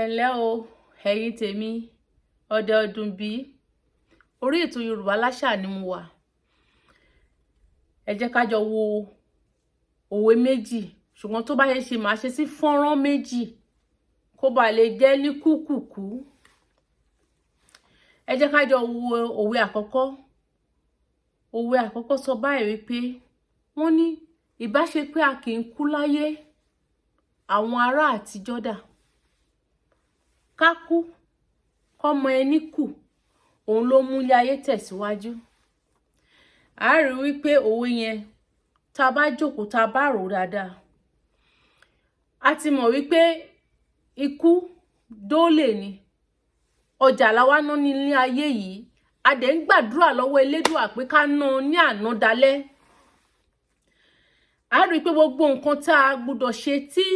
Ẹ ǹlẹ́ o, ẹ̀yin tèmi, ọdẹ ọdún bí. Orí ètò Yorùbá Láṣà ni mo wà. Ẹ jẹ́ ká jọ wo òwe méjì, ṣùgbọ́n tó bá yẹ ṣe, máa ṣe sí fọ́nrán méjì kó ba lè jẹ́ ní kúkúkú. Ẹ jẹ́ ká jọ wo òwe àkọ́kọ́. Òwe àkọ́kọ́ sọ báyìí wípé wọ́n ní ìbá ṣe pé a kì í kú láyé, àwọn ará àtijọ́ dà? Ká kú kọ́mọ ẹni kù, òun ló mú ilé ayé tẹ̀síwájú. A rí wípé òwe yẹn, tá a bá jókòó, tá a bá rò ó dáadáa, a ti mọ̀ wípé ikú dóòlè ni, ọjà làwa ná ní ilé ayé yìí. A dẹ̀ ń gbàdúrà lọ́wọ́ Elédùà pé ká ná ní àná dalẹ́. A rí i pé gbogbo nǹkan tá a gbọ́dọ̀ ṣe tí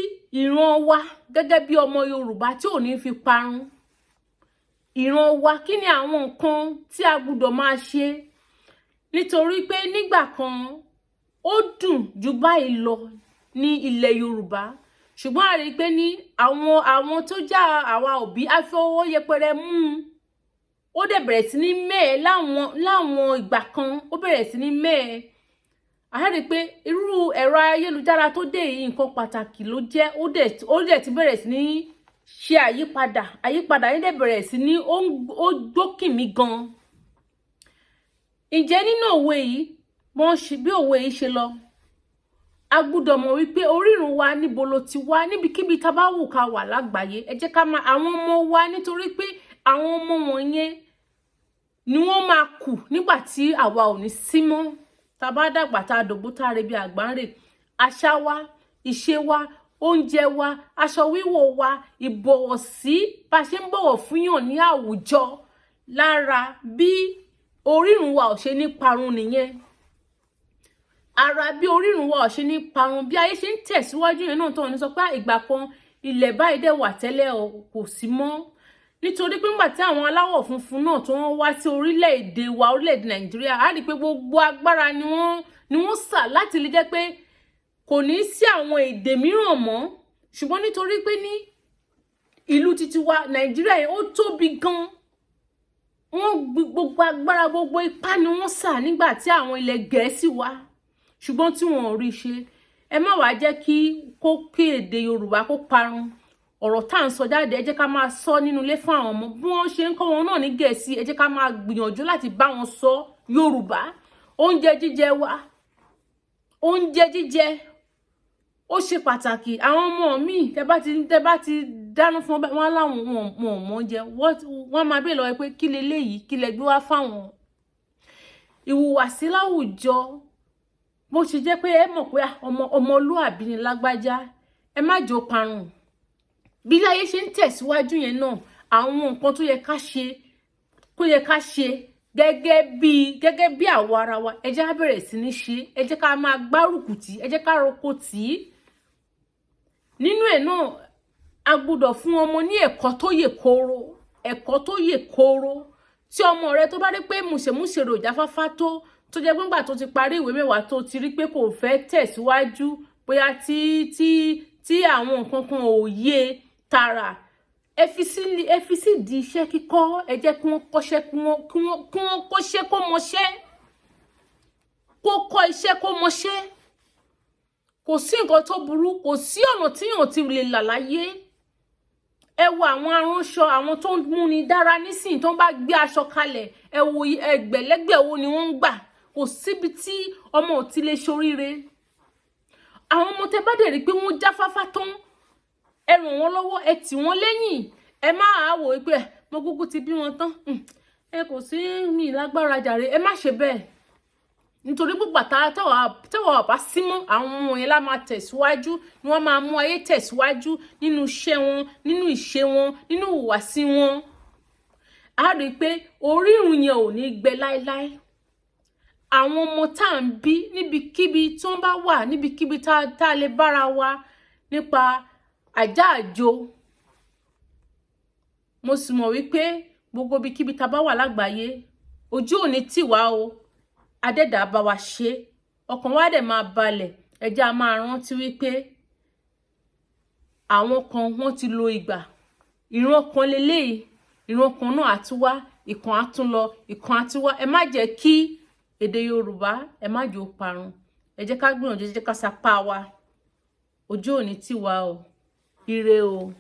ìran wa gẹ́gẹ́ bí ọmọ Yorùbá tí ò ní fi parun, ìran wa, kí ni àwọn nǹkan tí a gbọ́dọ̀ máa ṣe? Nítorí pé nígbà kan, ó dùn ju báyìí lọ ní ilẹ̀ Yorùbá, ṣùgbọ́n a rí i pé ní àwọn tó já àwa òbí á fi ọwọ́ yẹpẹrẹ mú un, ó dẹ̀ bẹ̀rẹ̀ sí ní mẹ́ẹ̀ láwọn ìgbà kan, ó bẹ̀rẹ̀ sí ní mẹ́ẹ̀. A rí i pé irú ẹ̀rọ ayélujára tó dé yìí, nǹkan pàtàkì ló jẹ́. Ó dẹ̀ ti bẹ̀rẹ̀ sí ní ṣe àyípadà. Àyípadà yẹn dẹ̀ bẹ̀rẹ̀ sí ní ó gbókìmí gan. Ǹjẹ́ nínú òwe yìí, wọ́n ṣe bí òwe yìí ṣe lọ, a gbúdọ̀ mọ̀ wípé orírun wa, níbo ló ti wá? Níbikíbi tá a bá wù ká wà lágbàáyé, ẹ jẹ́ ká máa àwọn ọmọ wa, nítorí pé àwọn ọmọ wọ̀nyẹn ni wọ́n máa kù nígbà tí àwa ò ní sí mọ́, tá a bá dàgbà, tá a dògbó, tá a rebi àgbà ń rè. Àṣà wa, ìṣe wa, oúnjẹ wa, aṣọ wíwọ̀ wa, ìbọ̀wọ̀ sí bá a ṣe ń bọ̀wọ̀ fúnyàn ní àwùjọ, lára bí orírun wa ò ṣe ní parun nìyẹn. Ara bí orírun wa ò ṣe ní parun, bí ayé ṣe ń tẹ̀síwájú yẹn náà, tó ní sọ pé ìgbà kan ilẹ̀ báyìí dẹ̀ wà tẹ́lẹ̀ o, kò sí mọ́, nítorí pé nígbà tí àwọn aláwọ̀ funfun náà tó wọ́n wá sí orílẹ̀-èdè wa, orílẹ̀-èdè Nàìjíríà, á rí i pé gbogbo agbára ni wọ́n sà láti lè jẹ́ pé kò ní sí àwọn èdè mìíràn mọ́. Ṣùgbọ́n nítorí pé ní ìlú títí wa Nàìjíríà yẹn, ó tóbi gan, wọ́n gbogbo agbára, gbogbo ipá ni wọ́n sà nígbà tí àwọn ilẹ̀ Gẹ̀ẹ́sì wá, ṣùgbọ́n tí wọn ò rí ṣe. Ẹ má wàá jẹ́ kí kó kí èdè Yorùbá kó parun. Ọ̀rọ̀ tá à ń sọ jáde, ẹ jẹ́ ká máa sọ nínú ilé fún àwọn ọmọ. Bí wọ́n ṣe ń kọ́ wọn náà ní Gẹ̀ẹ́sì, ẹ jẹ́ ká máa gbìyànjú láti bá wọn sọ Yorùbá. Oúnjẹ jíjẹ wa, oúnjẹ jíjẹ ó ṣe pàtàkì. Àwọn ọmọ mi, tẹ bá ti dáná fún wọn, láwọn wọn ò mọ oúnjẹ, wọn máa bèèrè lọ́wọ́ pé kí leléyìí, kí lẹ gbé wá fáwọn. Ìhùwàsí láwùjọ, bó ṣe jẹ́ pé ẹ mọ̀ pé ọmọ ọmọlúàbí ni lágbájá, ẹ má jò parun. Bí ilé ayé ṣe ń tẹ̀síwájú yẹn náà, àwọn nǹkan tó yẹ ká ṣe, kó yẹ ká ṣe gẹ́gẹ́ bí àwa ara wa, ẹ jẹ́ ká bẹ̀rẹ̀ sí ní ṣe. Ẹ jẹ́ ká máa gbárùkù tì, ẹ jẹ́ ká roko tì í. Nínú ẹ̀ náà, a gbọ́dọ̀ fún ọmọ ní ẹ̀kọ́ tó yè kooro, ẹ̀kọ́ tó yè kooro. Tí ọmọ rẹ tó bá rí pé mùsèmùsè rò jáfáfá, tó jẹ́ pé ńgbà tó ti parí ìwé 10, tó ti rí pé kò fẹ́ tẹ̀síwájú, bóyá tí àwọn nǹkan kan ò yé tààrà, ẹ fi sí di iṣẹ́ kíkọ́. Ẹ jẹ́ kí wọ́n kọ́ṣẹ́, kí wọ́n kọ́ṣẹ́, kó mọṣẹ́, kó kọ́ iṣẹ́, kó mọṣẹ́. Kò sí nǹkan tó burú, kò sí ọ̀nà tíyàn ti lè là láyé. Ẹ wo àwọn aránṣọ, àwọn tó ń múni dára nísìnyí, tó ń bá gbé aṣọ kalẹ̀, ẹ wo ẹgbẹ̀lẹ́gbẹ̀ owó ni wọ́n ń gbà. Kò síbi tí ọmọ ò ti lè ṣoríire. Àwọn ọmọ tẹ bá dẹ̀ rí pé wọ́n jáfáfá tán, ẹ ràn wọ́n lọ́wọ́, ẹ tì wọ́n lẹ́yìn. Ẹ má wò ó pé mo kúkú ti bí wọn tán, ẹ kò sí mi lágbára jàre. Ẹ má ṣe bẹ́ẹ̀, nítorí gbogbo táwa bá sí mọ́, àwọn ọmọ yẹn lá máa tẹ̀síwájú, ni wọ́n máa mú ayé tẹ̀síwájú nínú iṣẹ́ wọn, nínú ìṣe wọn, nínú ìhùwàsí wọn. A rí i pé orírun yẹn ò ní gbẹ láéláé. Àwọn ọmọ tá à ń bí, níbikíbi tí wọ́n bá wà, níbikíbi tá a lè bára wa nípa àjá àjò, mo sì mọ̀ wípé gbogbo ibikíbi tá a bá wà lágbàáyé, ojú ò ní tì wá o. Adẹ́dàá bá wa ṣe, ọkàn wa dẹ̀ máa balẹ̀. Ẹ jẹ́ a máa rántí wípé àwọn kan, wọ́n ti lo ìgbà. Ìran kan leléyìí, ìran kan náà á tún wá, ìkan á tún lọ, ìkan á tún wá. Ẹ má jẹ́ kí èdè Yorùbá, ẹ má jẹ́ ó parun. Ẹ jẹ́ ká gbìyànjú, ẹ jẹ́ ká sapá wa. Ojú òní tì wá o. Ire o.